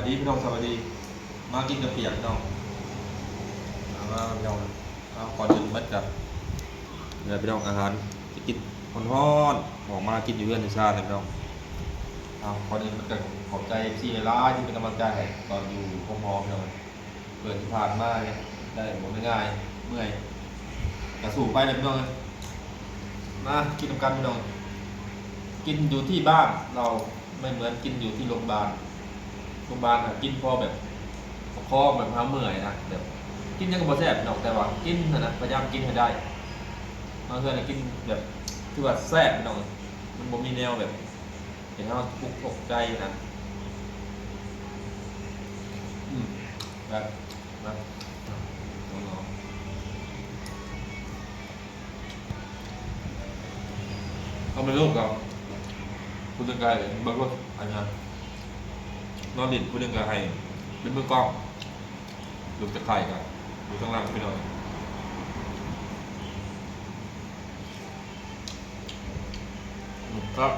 ສະບາຍດີພີ່ນ້ອງ ສະບາຍດີ. ມາກິນເຂົ້າປຽກພີ່ນ້ອງ ມາ ມາພີ່ນ້ອງ. ເອົາ ກ່ອນອື່ນໝົດກະ ເດີພີ່ນ້ອງ ອາຫານຊິກິນຮ້ອນໆ ອອກມາກິນຢູ່ເຮືອນຢູ່ຊານເລີຍພີ່ນ້ອງ. ເອົາ ກ່ອນອື່ນໝົດກະຂອບໃຈເອັຟຊີຫຼາຍໆ ທີ່ເປັນກຳລັງໃຈໃຫ້ຕອນຢູ່ໂຮງໝໍພີ່ນ້ອງ. ເປີດທີ່ຜ່ານມາເຮັດໄດ້ບໍ່ແມ່ນງ່າຍ ເມື່ອຍ ກະສູ້ໄປແຫຼະພີ່ນ້ອງເອີຍ. ມາກິນນຳກັນພີ່ນ້ອງ. ກິນຢູ່ທີ່ບ້ານເຮົາ ໄມ່ເໝືອນກິນຢູ່ທີ່ໂຮງບານ. ໂຮງບານນະກິນພໍແບບປະຄອງແບບຫາເມື່ອຍນະ ແບບກິນຫຍັງກະບໍ່ແຊບພີ່ນ້ອງ ແຕ່ວ່າກິນຫັ້ນນະ ພະຍາຍາມກິນໃຫ້ໄດ້. ມາເຮືອນນະກິນແບບຖືວ່າແຊບພີ່ນ້ອງ. ມັນບໍ່ມີແນວແບບເຮັດໃຫ້ເຮົາທຸກອົກທຸກໃຈນະ. ອືມ ແບບ ແບບ ເຮົາມີລູກກະ ຜູ້ໜຶ່ງກະໃຫ້ເບິ່ງລົດ ອັນນັ້ນ ນອນຫຼິ້ນ ຜູ້ໜຶ່ງກະໃຫ້ເປັນມືກ້ອງ. ລູກຈະໄຂ້ກະຢູ່ທາງຫຼັງພີ່ນ້ອງ. ອືມ ຄັບ.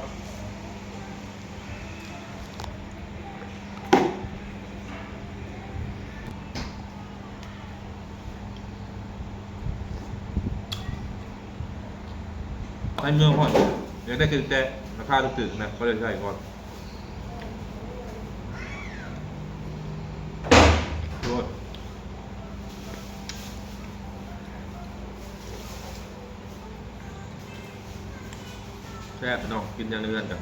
ໃນເມືອງຮ້ອນ ຢາກໄດ້ແຕ່ ແຕ່ລາຄາຖືກໆນະ ກໍເລີຍໃຊ້ກ່ອນ. ໂອ້ຍ ແຊບເນາະ ກິນຢູ່ເຮືອນກະ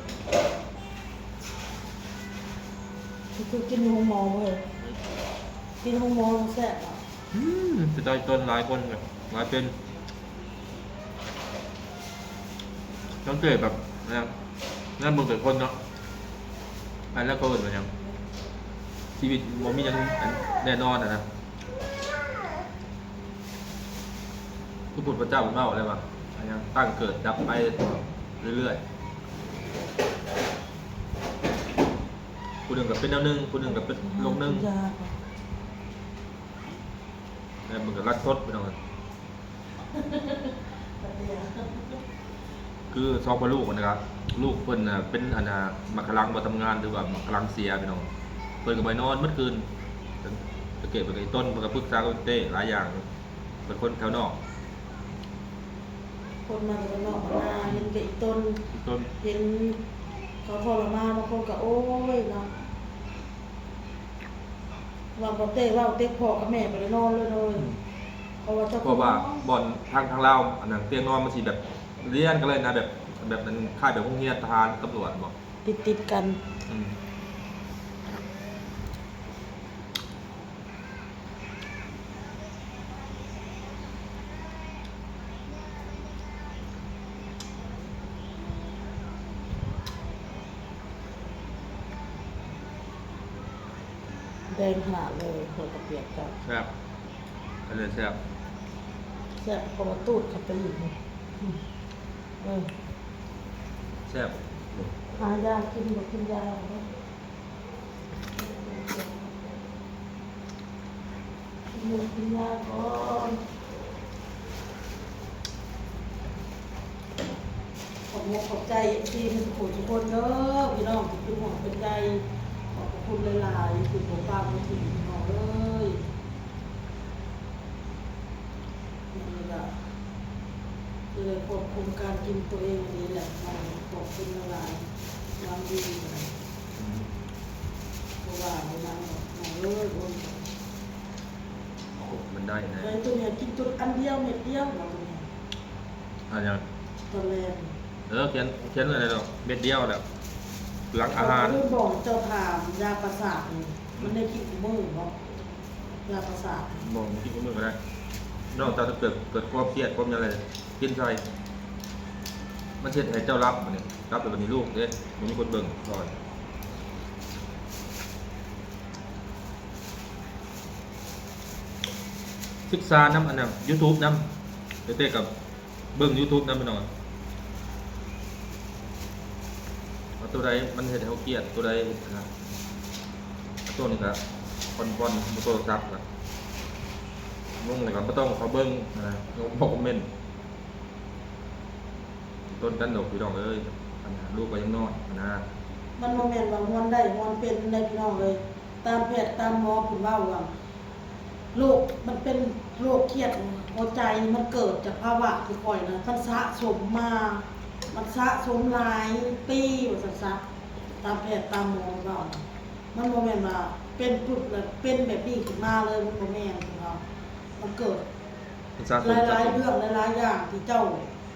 ຄືກິນໂຮງໝໍເວີຍ ກິນໂຮງໝໍແຊບ. ອືມ ເສຍດາຍຕົ້ນ ຫຼາຍຄົນ ຫຼາຍເປັນ ສັງເກດແບບ ແນວ ແນວເບິ່ງແຕ່ຄົນເນາະ ອັນນັ້ນເຂົາເອີ້ນວ່າຫຍັງ ຊີວິດບໍ່ມີຫຍັງ ອັນ ແນ່ນອນຫັ້ນນະ. ຄືພຸດທະເຈົ້າເພິ່ນເວົ້າແລ້ວວ່າ ອັນຫຍັງ ຕັ້ງເກີດດັບໄປເລື້ອຍໆ ຜູ້ໜຶ່ງກະເປັນແນວໜຶ່ງ ຜູ້ໜຶ່ງກະເປັນໂລກໜຶ່ງ ແລ້ວມັນກະລັດສົດພີ່ນ້ອງ. ຄືສອງພໍ່ລູກຫັ້ນນະ ລູກເພິ່ນນະເປັນ ອັນນະ ໝາກຂະລັງບໍ່ທຳງານ ຫຼືວ່າໝາກຂະລັງເສຍພີ່ນ້ອງ. ເພິ່ນກະບໍ່ໄດ້ນອນໝົດຄືນ. ສັງເກດເບິ່ງກະອີ່ຕົນ ເພິ່ນກະປຶກສາກັບເຕ້ຫຼາຍຢ່າງ ເປັນຄົນແຖວນອກ ຄົນມາແຕ່ບ້ານນອກບ້ານນາ ເຫັນກະອີ່ຕົນ ອີ່ຕົນ ເຫັນເຂົາທໍລະມານ ບາງຄົນກະ ໂອ້ຍເນາະ. ວ່າບໍ່ແຕ່ເວົ້າແຕ່ພໍ່ກັບແມ່ບໍ່ໄດ້ນອນເລີຍເນາະ ອືມ ເພາະວ່າເຈົ້າ ເພາະວ່າບ່ອນທາງ ທາງລາວ ອັນນັ້ນ ຕຽງນອນມັນຊິແບບລຽນກັນເລີຍນະ ແບບ ແບບນັ້ນ ຄ້າຍແບບໂຮງຮຽນທະຫານຕຳຫຼວດບໍ ຕິດໆກັນ ອືມ. ແດງຂະໜາດເລີຍ ເຂົ້າປຽກເຈົ້າ ແຊບ ອັນນີ້ແຊບ ແຊບ ເພາະວ່າຕູດເຂົ້າໄປອີກ ອືມ ເອີ ແຊບ ຫາຢາກິນ ບໍ່ກິນຢາເນາະ. ກິນຢາກ່ອນ ຂອບອົກຂອບໃຈເອັຟຊີທຸກຜູ້ທຸກຄົນເດີພີ່ນ້ອງ ທີ່ເປັນຫ່ວງເປັນໃຍ ຂອບພະຄຸນຫຼາຍໆ ທີ່ບໍ່ປາກບໍ່ຖິ້ມພີ່ນ້ອງເອີຍ. ມື້ນີ້ກະຊິໄດ້ຄວບຄຸມການກິນໂຕເອງນີ້ແຫຼະ ຂອບຄຸນຫຼາຍໆ ຫວັງດີ ອືມ ບໍ່ວ່າບໍ່ຫຍັງດອກນ້ອງເອີຍ. ໂອ້ຍ ໂອ້ ມັນໄດ້ແນ່ ໄດ້ໂຕນີ້ກິນໂຕອັນດຽວເມັດດຽວ ວ່າໂຕນີ້ ອັນຫຍັງ ຕອນແລງ ເອີ ຂຽນ ຂຽນໄວ້ແລ້ວ ເມັດດຽວແລ້ວ ຫຼັງອາຫານ. ເອີ ບອກເຈົ້າຖາມຢາປະສາດນີ້ ມັນໄດ້ກິນຄູ່ມື້ບໍ່? ຢາປະສາດ ບໍ່ ບໍ່ກິນຄູ່ມື້ກະໄດ້. ນ້ອງເຈົ້າຈະເກີດ ເກີດຄວາມຄຽດຄວາມຫຍັງແລ້ວ ກິນໃສ່ ມັນເຮັດໃຫ້ເຈົ້າຫຼັບ ບາດນີ້ ຫຼັບແລ້ວບາດນີ້ລູກເດ້ ບໍ່ມີຄົນເບິ່ງຊ່ອຍ. ສຶກສານຳ ອັນນັ້ນ ຢູທູບນຳ ເຕັ້ໆກັບ ເບິ່ງຢູທູບນຳພີ່ນ້ອງ ວ່າໂຕໃດມັນເຮັດໃຫ້ເຮົາຄຽດ ໂຕໃດເຮັດຫັ້ນນະ. ໂຕນີ້ກະຜ່ອນໆ ໂທລະສັບກະລົງ ແລ້ວກະບໍ່ຕ້ອງເຂົ້າເບິ່ງຫັ້ນນະ ລົງບໍ່ຄອມເມັນ ຕົ້ນກັນດອກພີ່ນ້ອງເອີຍ ອັນນັ້ນ ລູກກະຍັງນ້ອຍຫັ້ນນະ. ມັນບໍ່ແມ່ນວ່າຮອນໄດ້ຮອນເປັນໄດ໋ພີ່ນ້ອງເອີຍ. ຕາມແພດຕາມໝໍເພິ່ນເວົ້າວ່າ ໂລກ ມັນເປັນໂລກຄຽດຫົວໃຈ ມັນເກີດຈາກພາວະທີ່ຂ້ອຍນະ ມັນສະສົມມາ ມັນສະສົມຫຼາຍປີວ່າຊັ້ນຊະ. ຕາມແພດຕາມໝໍເພິ່ນເວົ້າ ມັນບໍ່ແມ່ນວ່າເປັນປຶບແລ້ວເປັນແບບນີ້ຂຶ້ນມາເລີຍ ມັນບໍ່ແມ່ນເພິ່ນເວົ້າ. ມັນເກີດ ມັນສະສົມ ຫຼາຍໆເລື່ອງ ຫຼາຍໆຢ່າງທີ່ເຈົ້າ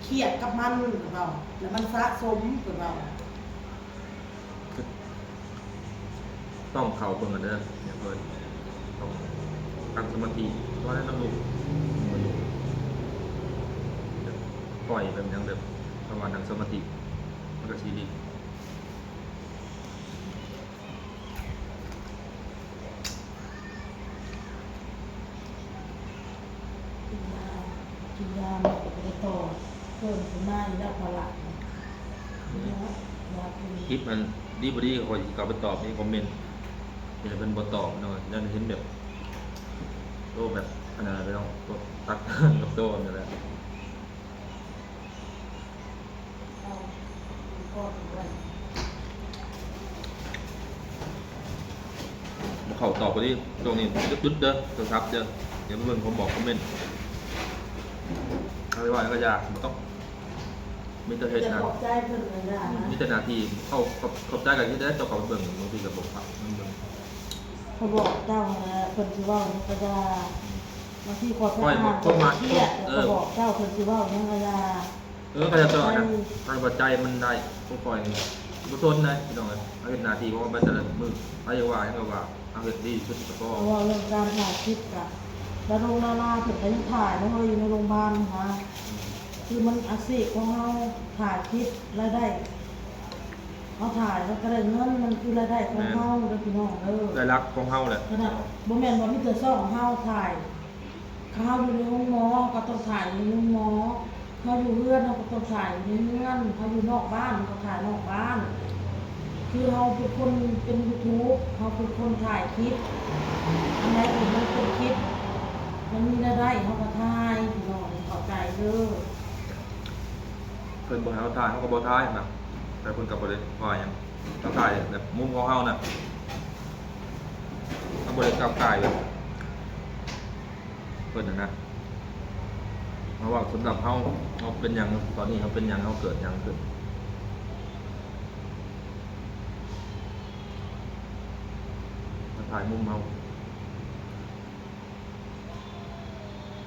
ຄຽດກັບມັນ ເພິ່ນເວົ້າ ແລ້ວມັນສະສົມ ເພິ່ນເວົ້າ. ຕ້ອງເຂົ້າເບິ່ງກັນເດີ ຢ່າເພິ່ນ ຕ້ອງຕັ້ງສະມາທິ ວ່າແນວນັ້ນລູກ ບໍ່ຢູ່ ປ່ອຍແບບຫຍັງແບບ ເພາະວ່ານັ່ງສະມາທິ ມັນກະຊິດີ. ກິນຢາ ກິນຢາມັນກໍບໍ່ໄດ້ຕໍ່ ເພີ່ມຂຶ້ນມາອີກແລ້ວພາລະ ອືມ ຍາ ຍາກິນ ຄລິບຫັ້ນດີບໍ່ດີ ຂ້ອຍຊິເຂົ້າໄປຕອບໃນຄອມເມັນ ເຫັນເພິ່ນບໍ່ຕອບເນາະ ຢ້ານເຫັນແບບ ໂຕແບບ ອັນນັ້ນແຫຼະ ໄປເນາະ ຕັດກັບໂຕນັ້ນແຫຼະ. ບໍ່ເຂົ້າຕອບພໍດີ ຊ່ວງນີ້ຢຸດເດີ ໂທລະສັບເດີ ດຽວໄປເບິ່ງຄອມເມັນ ໃຜວ່າຫຍັງກະຢ່າ ບໍ່ຕ້ອງ ມີແຕ່ເຮັດໜ້າ ມີແຕ່ໜ້າທີ່ ເຂົ້າ ເຂົ້າໃຈກັນເຮັດໄດ້ ເຈົ້າເຂົ້າໄປເບິ່ງ ບາງທີກະບໍ່ພັກ ມັນເບິ່ງ ຂ້ອຍບອກເຈົ້າຫັ້ນແຫຼະ ເພິ່ນຊິເວົ້າຫຍັງກະຢ່າ ບາງທີຂ້ອຍໄປອ່ານ ຂ້ອຍກໍຄຽດ ເອີ ຂ້ອຍບອກເຈົ້າ ເພິ່ນຊິເວົ້າຫຍັງກະຢ່າ. ເອີ ເຂົາເຈົ້າອັນນັ້ນ ໃຈ ຄັນວ່າໃຈມັນໄດ້ ພວກຂ້ອຍນີ້ບໍ່ສົນນະ ພີ່ນ້ອງເອີຍ ເຮົາເຮັດໜ້າທີ່ຂອງເຮົາໄປແຕ່ລະມື້ ໃຜຢາກວ່າຫຍັງກະວ່າ ເຮົາເຮັດດີທີ່ສຸດກະພໍ. ເວົ້າເລື່ອງການຖ່າຍຄລິບກະ ດາລົງດາລາເພິ່ນກະຍັງຖ່າຍເນາະ ເຮົາຢູ່ໃນໂຮງບານຫັ້ນນະ ອືມ ຄືມັນອາຊີບຂອງເຮົາ ຖ່າຍຄລິບ ລາຍໄດ້ ເຮົາຖ່າຍ ເຮົາກະໄດ້ເງິນ ມັນຄືລາຍໄດ້ຂອງເຮົາເດີ ແມ່ນ ພີ່ນ້ອງເດີ ລາຍຮັບຂອງເຮົາແຫຼະ ຂະໜາດ ບໍ່ແມ່ນວ່າມີແຕ່ຊ່ອງເຮົາຖ່າຍ ເຮົາຢູ່ໃນໂຮງໝໍ ເຮົາກະຕ້ອງຖ່າຍຢູ່ໃນໂຮງໝໍ ເຮົາຢູ່ເຮືອນ ເຮົາກະຕ້ອງຖ່າຍຢູ່ໃນເຮືອນ ເຮົາຢູ່ນອກບ້ານ ເຮົາກະຖ່າຍນອກບ້ານ ຄືເຮົາເປັນຄົນເປັນຢູທູບ ເຮົາເປັນຄົນຖ່າຍຄລິບ ອັນໃດທີ່ມັນເປັນຄລິບ ມັນມີລາຍໄດ້ ເຮົາກະຖ່າຍ ພີ່ນ້ອງເຂົ້າໃຈເດີ. ເພິ່ນບໍ່ໃຫ້ເຮົາຖ່າຍ ເຮົາກະບໍ່ຖ່າຍນະ ແຕ່ເພິ່ນກະບໍ່ໄດ້ວ່າຫຍັງ ເຮົາຖ່າຍແບບມຸມຂອງເຮົານະ ເຮົາບໍ່ໄດ້ກ້າວກ່າຍແບບ ເພິ່ນຫັ້ນນະ ເຮົາເວົ້າສຳລັບເຮົາ ເຮົາເປັນຫຍັງ ຕອນນີ້ເຮົາເປັນຫຍັງ ເຮົາເກີດຫຍັງຂຶ້ນ ມາຖ່າຍມຸມເຮົາ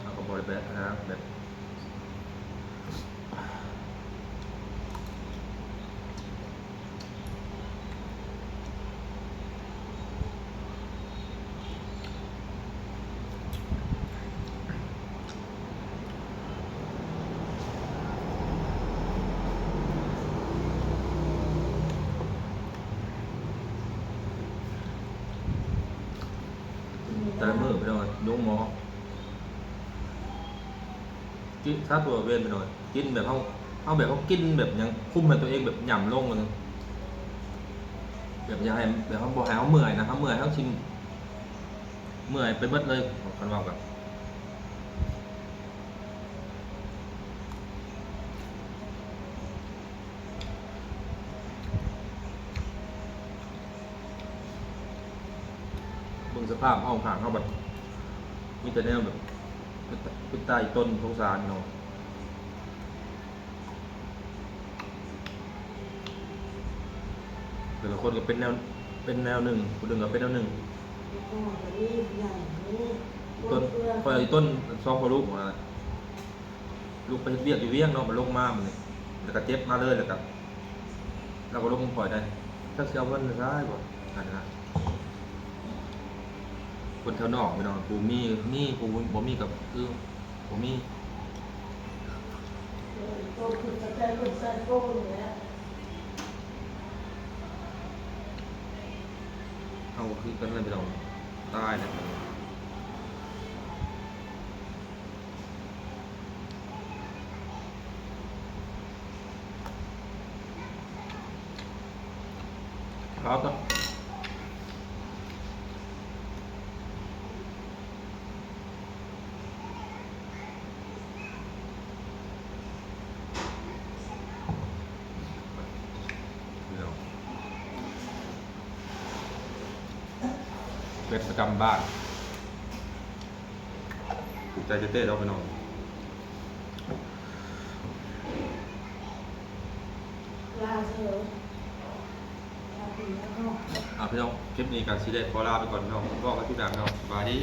ເຮົາກະບໍ່ໄດ້ແບບ ອັນນັ້ນແບບ ແຕ່ລະມື້ພີ່ນ້ອງເອີຍ ໂຮງໝໍ ກິນຊາຕົວເວັນໄປໜ້ອຍ ກິນແບບເຮົາ ເຮົາແບບເຮົາກິນແບບຫຍັງຄຸມໃຫ້ຕົວເອງແບບຫຍ້ຳລົງ ແບບຢ່າໃຫ້ ແບບເຮົາບໍ່ໃຫ້ເຮົາເມື່ອຍນະ ເຮົາເມື່ອຍເຮົາຊິເມື່ອຍໄປເບິດເລີຍ ຄັນເວົ້າກະ ເບິ່ງສະພາບຫ້ອງຂ້າງເຮົາບັດ ມີແຕ່ແນວແບບ ເປັນຕາ ເປັນຕາອີ່ຕົນ ສົງສານເນາະ ແຕ່ລະຄົນກະເປັນແນວ ເປັນແນວໜຶ່ງ ຜູ້ໜຶ່ງກະເປັນແນວໜຶ່ງ ອີ່ຕົນ ຂ້ອຍອີ່ຕົນ ສອງພໍ່ລູກຫັ້ນນະ ລູກໄປເຮັດວຽກຢູ່ວຽງເນາະ ມັນລົງມາມື້ນີ້ ແລ້ວກະເຈັບມາເລີຍ ແລ້ວກະ ລາວກະລົງນຳຂ້ອຍໄດ້ ຈັກຊິເອົາເງິນໃສບໍ່ ຫັ້ນນະ ຄົນແຖວນອກພີ່ນ້ອງ ຜູ້ມີກະມີ ຜູ້ບໍ່ມີກະຄືບໍ່ມີ ໂຕຂຶ້ນກະໃຈເພິ່ນໃສ່ໂຕນີ້ແຫຼະ ເຮົາກະຄືກັນແຫຼະພີ່ນ້ອງ ຕາຍແລ້ວ. ເອົາຕໍ່ ເອົາ. ເປັດປະຈຳບ້ານ ຖືກໃຈເຕ້ໆ ເນາະພີ່ນ້ອງ. ອ່າ ພີ່ນ້ອງ ຄລິບນີ້ກໍຊິໄດ້ຂໍລາໄປກ່ອນພີ່ນ້ອງ ພໍ້ກັນຄລິບໜ້າພີ່ນ້ອງ ສະບາຍດີ.